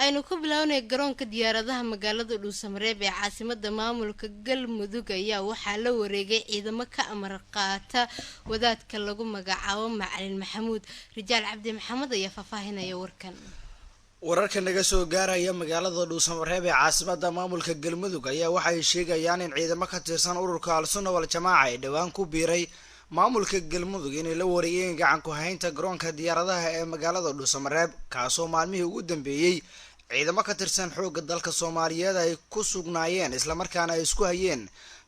Aynu ku bilownay garoonka diyaaradaha magaalada Dhuusamareeb ee caasimada maamulka Galmudug ayaa waxaa la wareegay ciidamo ka amar qaata wadaadka lagu magacaabo Macalin Maxamuud. Rijaal Cabdi Maxamed ayaa faahfaahinaya warkan. Wararka naga soo gaaraya magaalada Dhuusamareeb ee caasimada maamulka Galmudug ayaa waxay sheegayaan in ciidamo ka tirsan ururka Al-Sunna Wal-Jamaaca ee dhowaan ku biiray maamulka Galmudug inay la wareegeen gacan ku haynta garoonka diyaaradaha ee magaalada Dhuusamareeb, kaasoo maalmihii ugu dambeeyey ciidamo ka tirsan xoogga dalka Soomaaliyeed ay ku sugnaayeen, islamarkaana ay isku hayeen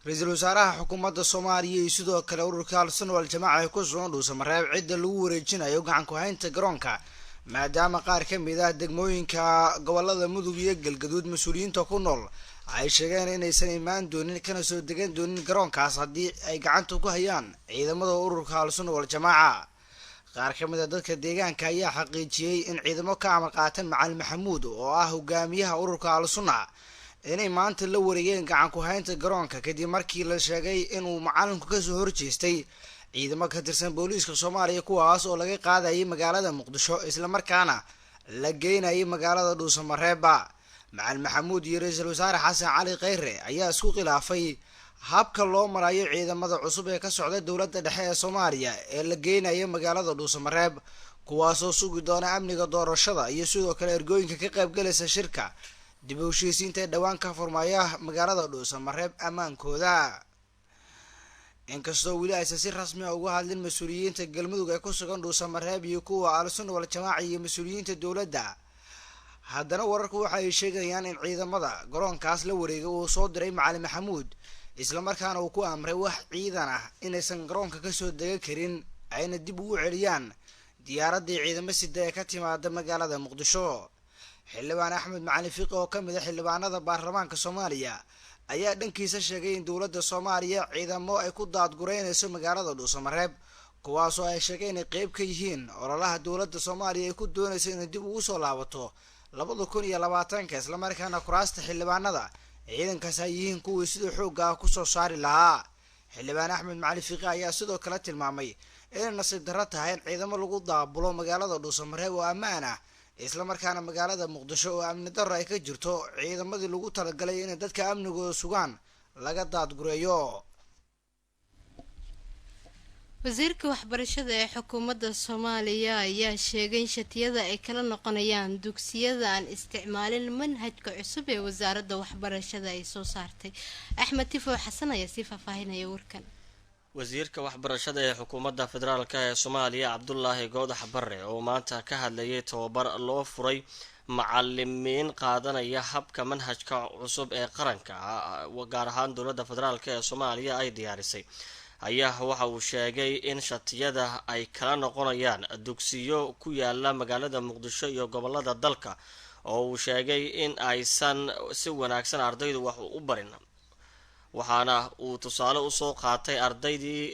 ra-iisul wasaaraha xukuumadda Soomaaliya iyo sidoo kale ururka Al-Sunna Wal-Jamaaca ee ku sugan Dhuusamareeb cidda lagu wareejinayo gacan ku haynta garoonka, maadaama qaar ka mid ah degmooyinka gobolada Mudug iyo Galgaduud mas-uuliyiinta ku nool ay sheegeen inaysan imaan doonin kana soo degan doonin garoonkaas haddii ay gacanta ku hayaan ciidamada ururka Al-Sunna Wal-Jamaaca. Qaar ka mid a dadka deegaanka ayaa xaqiijiyey in ciidamo ka amar qaata Macalin Maxamuud oo ah hogaamiyaha ururka Al-Sunna inay maanta la wareegeen gacan ku haynta garoonka, kadib markii la sheegay inuu macalinku kasoo horjeestay ciidamo ka tirsan booliiska Soomaaliya, kuwaas oo laga qaadayay magaalada Muqdisho islamarkaana la geynayay magaalada Dhuusamareeba. Macalin Maxamuud iyo ra-iisul wasaare Xasan Cali Kheyre ayaa isku khilaafay habka loo marayo ciidamada cusub ee ka socda dowladda dhexe ee Soomaaliya ee la geynayo magaalada Dhuusamareeb, kuwaasoo sugi doona amniga doorashada iyo sidoo kale ergooyinka ka qaybgalaysa shirka dib u heshiisiinta ee dhowaan ka furmaya magaalada Dhuusamareeb ammaankooda. Inkastoo weli aysan si rasmi ah uga hadlin mas-uuliyiinta Galmudug ee ku sugan Dhuusamareeb iyo kuwa Al-Sunna Wal-Jamaaca iyo mas-uuliyiinta dowladda, haddana wararku waxa ay sheegayaan in ciidamada garoonkaas la wareegay uu soo diray Macalin Maxamuud, islamarkaana uu ku amray wax ciidan ah inaysan garoonka kasoo degan karin, ayna dib ugu celiyaan diyaaraddii ciidamo sida ee ka timaada magaalada Muqdisho. Xildhibaan Axmed Macalin Fiqi oo ka mid a xildhibaanada baarlamaanka Soomaaliya ayaa dhankiisa sheegay in dowladda Soomaaliya ciidamo ay ku daadgureynayso magaalada Dhuusamareeb, kuwaasoo ay sheegeen inay qeyb ka yihiin ololaha dowladda Soomaaliya ay ku doonayso inay dib ugu soo laabato 2020-ka, islamarkaana kuraasta xildhibaanada ciidankaas ay yihiin kuwii sida xoogga ah kusoo saari lahaa. Xildhibaan Axmed Macalin Fiqi ayaa sidoo kale tilmaamay inay nasiib darro tahay in ciidamo lagu daabulo magaalada Dhuusamareeb oo ammaan ah, islamarkaana magaalada Muqdisho oo amni darro ay ka jirto ciidamadii lagu talagalay inay dadka amnigooda sugaan laga daadgureeyo. Wasiirka waxbarashada ee xukuumadda Soomaaliya ayaa sheegay in shatiyada ay kala noqonayaan dugsiyada aan isticmaalin manhajka cusub ee wasaaradda waxbarashada ay soo saartay. Axmed Tifo Xasan ayaa sii faahfaahinaya warkan. Wasiirka waxbarashada ee xukuumadda federaalk ee Soomaaliya, Cabdulaahi Goodax Barre, oo maanta ka hadlayay tababar loo furay macalimiin qaadanaya habka manhajka cusub ee qaranka, gaar ahaan dowladda federaalk ee Soomaaliya ay diyaarisay, ayaa waxa uu sheegay in shatiyada ay kala noqonayaan dugsiyo ku yaala magaalada Muqdisho iyo gobolada dalka oo uu sheegay in aysan si wanaagsan ardaydu wax u barin. Waxaana uu tusaale usoo qaatay ardaydii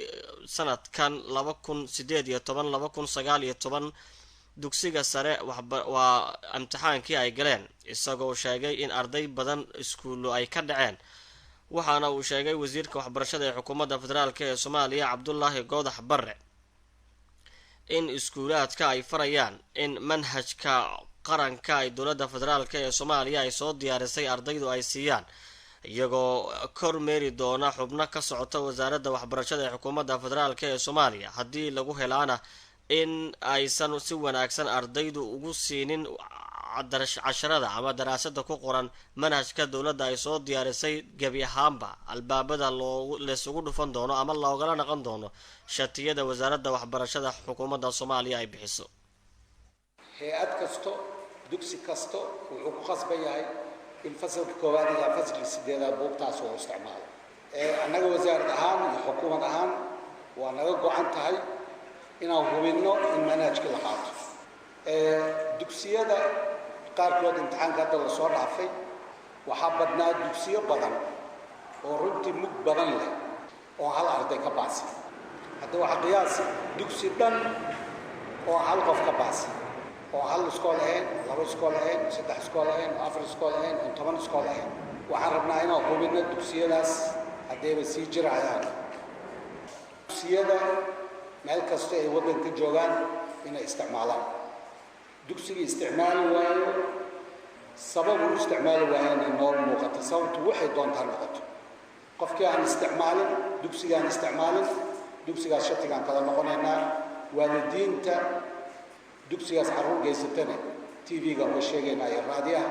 sanadkan 2018, 2019 dugsiga sare waa imtixaankii ay galeen, isagoo sheegay in arday badan iskuullo ay ka dhaceen. Waxaana uu sheegay wasiirka waxbarashada ee xukuumadda federaalk ee Soomaaliya, Cabdulaahi Goodax Barre, in iskuulaadka ay farayaan in manhajka qaranka ay dowladda federaalk ee Soomaaliya ay soo diyaarisay ardaydu ay siiyaan, iyagoo kormeeri doona xubno ka socota wasaaradda waxbarashada ee xukuumadda federaalk ee Soomaaliya, haddii lagu helaana in aysan si wanaagsan ardaydu ugu siinin casharada ama daraasada ku qoran manhajka dowladda ay soo diyaarisay, gebi ahaanba albaabada loo laysugu dhufan doono ama loogala naqon doono shatiyada wasaaradda waxbarashada xukuumadda Soomaaliya ay bixiso. Hay-ad kasto, dugsi kasto wuxuu ku khasban yahay in fasalka koowaad ilaa fasalka sideedaad buugtaas oo isticmaalo. Annaga wasaarad ahaan iyo xukuumad ahaan waa naga go-an tahay inaan hubinno in manhajkii la qaato. Dugsiyada qaarkood imtixaanka hadda lasoo dhaafay waxaa badnaa dugsiyo badan oo runtii mug badan leh oo hal arday ka baasi. Hadda waxaa qiyaasi dugsi dhan oo hal qof ka baasi, oo hal iskool ahayn, laba iskool ahayn, saddex iskool ahayn, afar iskool ahayn, oon 10 iskool ahayn. Waxaan rabnaa inaan hubinno dugsiyadaas haddayba sii jirayaan, dugsiyada meel kasta ay waddanka joogaan inay isticmaalaan. Dugsigii isticmaali waayo Sabab uu isticmaali waayana noo muuqata, sababtu waxay doontaa noqoto. Qofkii aan isticmaalin, dugsigaan isticmaalin, dugsigaas shatigaan kala noqonaynaa. Waalidiinta dugsigaas carruur geysatana TV-ga uga sheegaynaa iyo raadiyaha,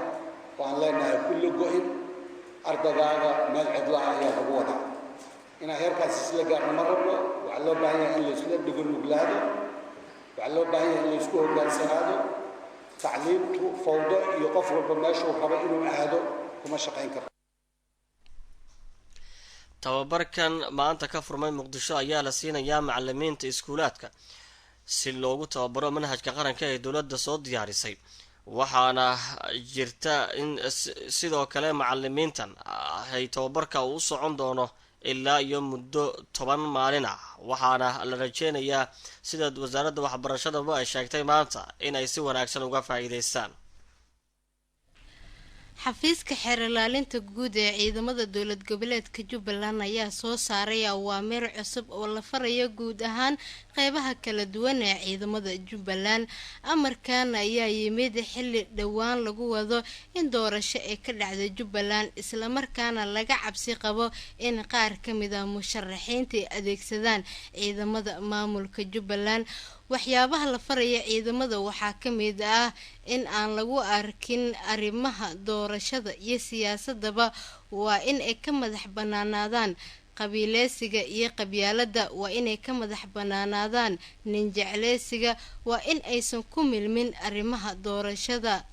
oo aan leenahay kulli go-in ardagaaga meel cidlaha ayaa lagu wadaa. Inaan heerkaas isla gaarno ma rabno. Waxaa loo baahan yahay in laisla dhigo nuglaado, waxaa loo baahan yahay in laisku hogaansanaado. Tacliimtu fawdo iyo qof walba meeshuu rabo inuu aado kuma shaqayn karto. Tababarkan maanta ka furmay Muqdisho ayaa la siinayaa macalimiinta iskuulaadka si loogu tababaro manhajka qaranka ee dowladda soo diyaarisay, waxaana jirta in sidoo kale macalimiintan ay tababarka uu socon doono ilaa iyo muddo 10 maalin ah, waxaana la rajeynayaa, sida wasaaradda waxbarashadaba ay sheegtay maanta, in ay si wanaagsan uga faa-iideystaan. Xafiiska xeer ilaalinta guud ee ciidamada dowlad goboleedka Jubbaland ayaa soo saaray awaamiir cusub oo la farayo guud ahaan qeybaha kala duwan ee ciidamada Jubbaland. Amarkan ayaa yimid xilli dhowaan lagu wado in doorasho ay ka dhacday Jubbaland, islamarkaana laga cabsi qabo in qaar kamid ah musharaxiinta ay adeegsadaan ciidamada maamulka Jubbaland. Waxyaabaha la faraya ciidamada waxaa kamid ah in aan lagu arkin arrimaha doorashada iyo siyaasadaba, waa in ay ka madax banaanaadaan qabiileysiga iyo qabyaalada, waa inay ka madax banaanaadaan ninjecleysiga, waa in aysan ku milmin arrimaha doorashada.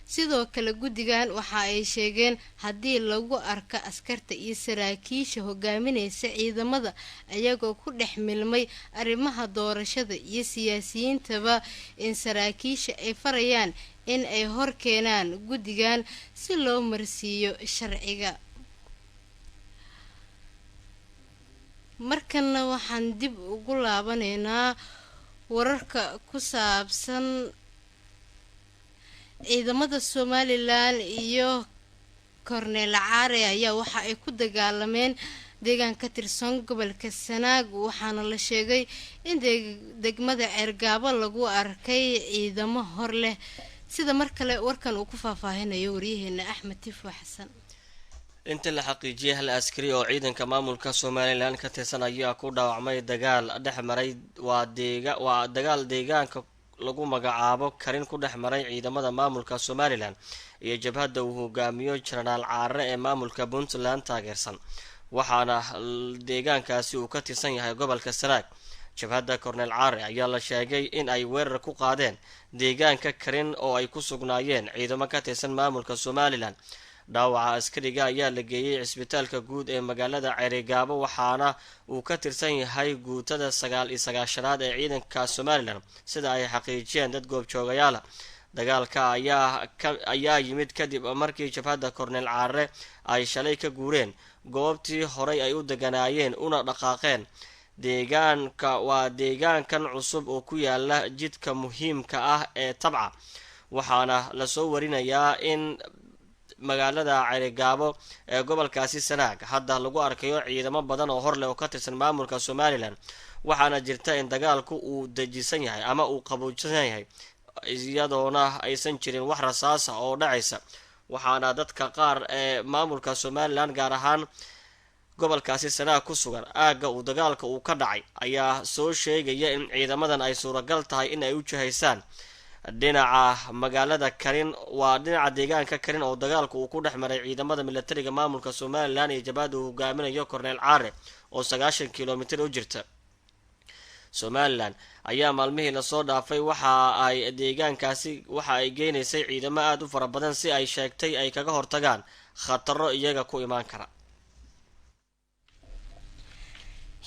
Sidoo kale guddigan waxa ay sheegeen haddii lagu arko askarta iyo saraakiisha hogaamineysa ciidamada ayagoo ku dhex milmay arrimaha doorashada iyo siyaasiyiintaba, in saraakiisha ay farayaan in ay hor keenaan guddigan si loo marsiiyo sharciga. Markana waxaan dib ugu laabaneynaa wararka ku saabsan ciidamada Somalilan iyo Korneel Caare ayaa waxa ay ku dagaalameen deegaan ka tirsan gobolka Sanaag, waxaana la sheegay in degmada Ceergaabo lagu arkay ciidamo hor leh, sida mar kale warkan uu ku faahfaahinayo waryaheena Axmed Tifo Xasan. Inta la xaqiijiyay, hal askari oo ciidanka maamulka Somalilan ka tirsan ayaa ku dhaawacmay dagaal dhex maray waa dagaal deegaanka lagu magacaabo Karin ku dhex maray ciidamada maamulka Somalilan iyo jabhadda uu hogaamiyo Jenaraal Caare ee maamulka Puntland taageersan, waxaana deegaankaasi uu ka tirsan yahay gobolka Sanaag. Jabhadda Korneel Caare ayaa la sheegay in ay weerar ku qaadeen deegaanka Karin oo ay ku sugnaayeen ciidamo ka tirsan maamulka Somalilan. Dhaawaca askariga ayaa la geeyey cisbitaalka guud ee magaalada Ceerigaabo, waxaana uu ka tirsan yahay guutada 99aad ee ciidanka Somalilan, sida ay xaqiijiyeen dad goobjoogayaala. Dagaalka ayaa yimid kadib markii jabhadda Korneel Caare ay shalay ka guureen goobtii horay ay u deganaayeen una dhaqaaqeen deegaanka waa deegaankan cusub oo ku yaala jidka muhiimka ah ee Tabca, waxaana lasoo warinayaa in magaalada Ceerigaabo ee gobolkaasi Sanaag hadda lagu arkayo ciidamo badan oo horleh oo ka tirsan maamulka Somalilan, waxaana jirta in dagaalku uu dejisan yahay ama uu qaboojsan yahay, iyadoona aysan jirin wax rasaasa oo dhacaysa. Waxaana dadka qaar ee maamulka Somalilan, gaar ahaan gobolkaasi Sanaag ku sugan aagga uu dagaalka uu ka dhacay, ayaa soo sheegaya in ciidamadan ay suuragal tahay in ay u jihaysaan dhinaca magaalada Karin, waa dhinaca deegaanka Karin oo dagaalka uu ku dhex maray ciidamada militariga maamulka Somalilan iyo jabhadda uu hogaaminayo Korneel Caare oo 90 kilomitir u jirta. Somalilan ayaa maalmihii lasoo dhaafay waxa ay deegaankaasi waxa ay geynaysay ciidamo aada u fara badan si ay sheegtay ay kaga hortagaan khataro iyaga ku imaan kara.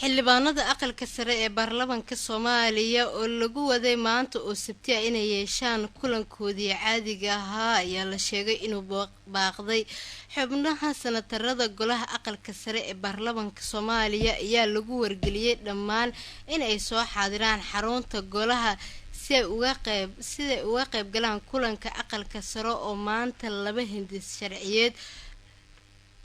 Xildhibaanada aqalka sare ee baarlamaanka Soomaaliya oo lagu waday maanta oo Sabti ah inay yeeshaan kulankoodii caadiga ahaa ayaa la sheegay inuu baaqday. Xubnaha sanatarada golaha aqalka sare ee baarlamaanka Soomaaliya ayaa lagu wargeliyey dhammaan in ay soo xaadiraan xarunta golaha si ay uga qeyb siday uga qeyb galaan kulanka aqalka sare oo maanta laba hindis sharciyeed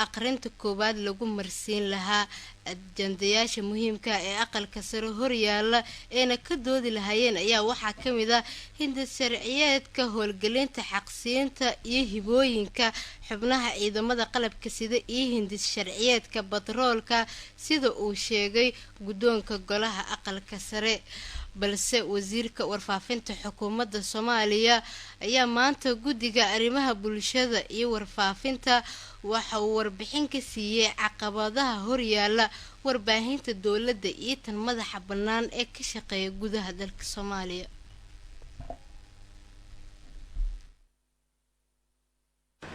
aqrinta koowaad lagu marsiin lahaa. Ajandayaasha muhiimka ee aqalka sare horyaala eena ka doodi lahaayeen ayaa waxaa kamid ah hindisharciyeedka howlgelinta xaqsiinta iyo hibooyinka xubnaha ciidamada qalabka sida iyo hindis sharciyeedka batroolka, sida uu sheegay guddoonka golaha aqalka sare. Balse wasiirka warfaafinta xukuumadda Soomaaliya ayaa maanta guddiga arrimaha bulshada iyo warfaafinta waxa uu warbixin ka siiyey caqabadaha horyaala warbaahinta dowladda iyo tan madaxa bannaan ee ka shaqeeya gudaha dalka Soomaaliya.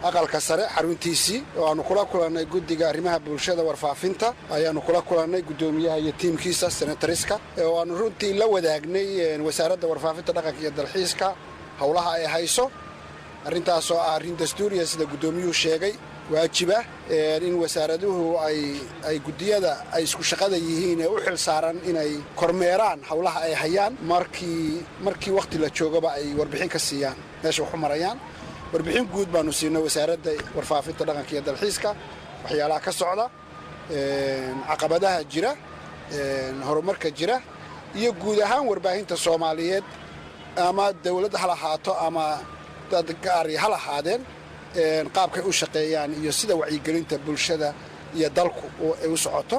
Aqalka sare xaruntiisii oo aanu kula kulannay guddiga arrimaha bulshada warfaafinta ayaanu kula kulannay guddoomiyaha iyo tiimkiisa senatariska, oo aanu runtii la wadaagnay wasaaradda warfaafinta dhaqanka iyo dalxiiska howlaha ay hayso. Arrintaasoo ah arrin dastuuriya, sida guddoomiyuhu sheegay, waajiba in wasaaraduhu ay guddiyada ay isku shaqada yihiin ee u xil saaran inay kormeeraan howlaha ay hayaan, markii wakhti la joogaba ay warbixin ka siiyaan meesha wax u marayaan. Warbixin guud baanu siinay wasaaradda warfaafinta dhaqanka iyo dalxiiska, waxyaalaha ka socda, caqabadaha jira, horumarka jira iyo guud ahaan warbaahinta Soomaaliyeed, ama dawlad ha lahaato ama dad gaari ha lahaadeen, qaabkay u shaqeeyaan iyo sida wacyigelinta bulshada iyo dalku ay u socoto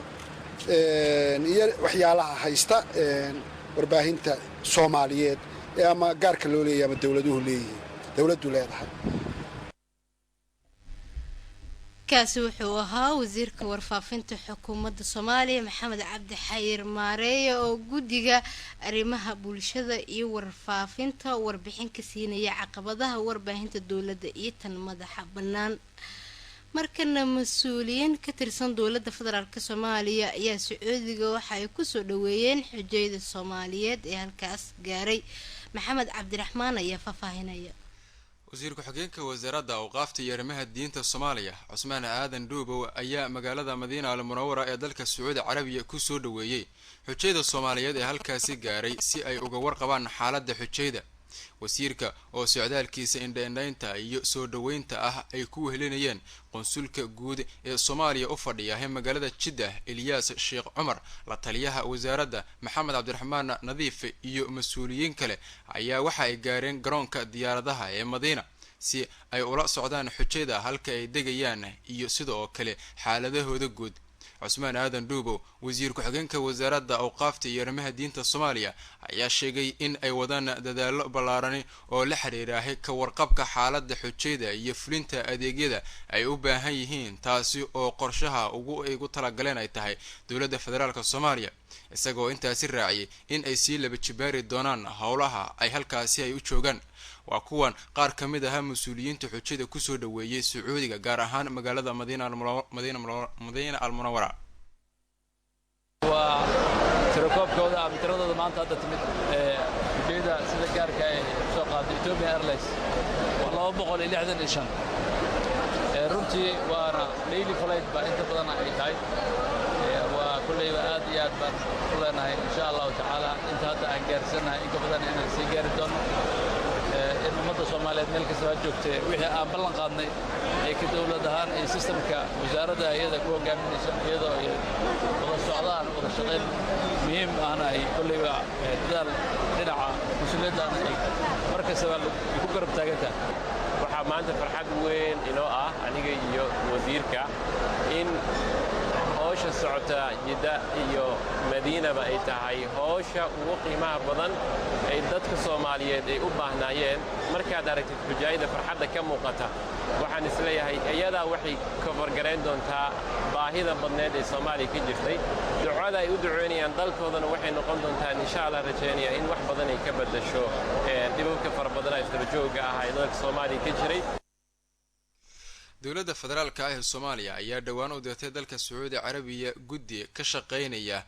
iyo waxyaalaha haysta warbaahinta Soomaaliyeed ee ama gaarka loo leeyahy ama dawladuhu leeyihiin, dowladdu leedahay. Kaasi wuxuu ahaa wasiirka warfaafinta xukuumadda Soomaaliya Maxamed Cabdi Xayir Maareeye oo guddiga arrimaha bulshada iyo warfaafinta warbixin ka siinaya caqabadaha warbaahinta dowladda iyo tan madaxa bannaan. Markana mas-uuliyiin ka tirsan dowladda federaalk Soomaaliya ayaa Sacuudiga waxa ay kusoo dhaweeyeen xujayda Soomaaliyeed ee halkaas gaaray. Maxamed Cabdiraxmaan ayaa faahfaahinaya. Wasiir ku-xigeenka wasaaradda awqaafta iyo arrimaha diinta Soomaaliya Cusmaan Aadan Dhuubow ayaa magaalada Madiina al Munawara ee dalka Sacuudi Carabiya kusoo dhaweeyey xujayda Soomaaliyeed ee halkaasi gaaray si ay uga warqabaan xaaladda xujayda. Wasiirka oo socdaalkiisa indha-indhaynta iyo soo dhaweynta ah ay ku wehelinayeen qunsulka guud ee Soomaaliya u fadhiya magaalada Jiddah Eliyaas Sheekh Cumar, la taliyaha wasaaradda Maxamed Cabdiraxmaan Nadiif iyo mas-uuliyiin kale ayaa waxa ay gaareen garoonka diyaaradaha ee Madiina si ay ula socdaan xujayda halka ay degayaan iyo sidoo kale xaaladahooda guud. Cusmaan Aadan Dhuubow, wasiir ku-xigeenka wasaaradda awqaafta iyo arrimaha diinta Soomaaliya, ayaa sheegay in ay wadaan dadaallo ballaarani oo la xiriiraahay ka warqabka xaaladda xujayda iyo fulinta adeegyada ay u baahan yihiin, taasi oo qorshaha ugu talagaleen ay tahay dowladda federaalk Soomaaliya, isagoo intaasi raaciyay in ay sii laba jibaari doonaan howlaha ay halkaasi ay u joogaan. Waa kuwan qaar ka mid ahaa mas-uuliyiinta xujada kusoo dhaweeyay Sacuudiga, gaar ahaan magaalada Madiina al Munawara. Waa tirakoobkooda ama tiradooda maanta hadda timid ee xujayda sida gaarka ay soo qaaday Ethiopian Airlines waa 265. Runtii waana daily flight baa inta badan ay tahay. Waa kulleyba aad iyo aad baan u leenahay, insha Allahu tacaala inta hadda aan gaarsiinahay in ka badan inaan sii gaari doono, in ummadda Soomaaliyeed meel kastaba joogtee wixii aan ballan qaadnay ee ka dowlad ahaan iyo sistamka wasaaradda iyada ku hogaaminayso, iyadoo ay wada socdaan, wada shaqayn muhiim ahna ay kolleyba dadaal dhinaca mas-uuliyaddaana ay mar kastaba ay ku garab taagan tahay. Waxaa maanta farxad weyn inoo ah aniga iyo wasiirka in howsha socota Jidda iyo Madiinaba ay tahay howsha ugu qiimaha badan ay dadka Soomaaliyeed ay u baahnaayeen. Markaad aragtid xujaayada farxadda ka muuqata, waxaan isleeyahay iyadaa waxay kofargarayn doontaa baahida badneed ee Soomaaliya ka jirtay. Ducada ay u ducoynayaan dalkoodana waxay noqon doontaan, insha Allah, rajaynaya in wax badan ay ka beddasho dhibabka fara badan isdabajooga ah ee dalka Soomaaliya ka jiray. Dowladda federaalka ah ee Soomaaliya ayaa dhowaan u dirtay dalka Sacuudi Carabiya guddi ka shaqeynaya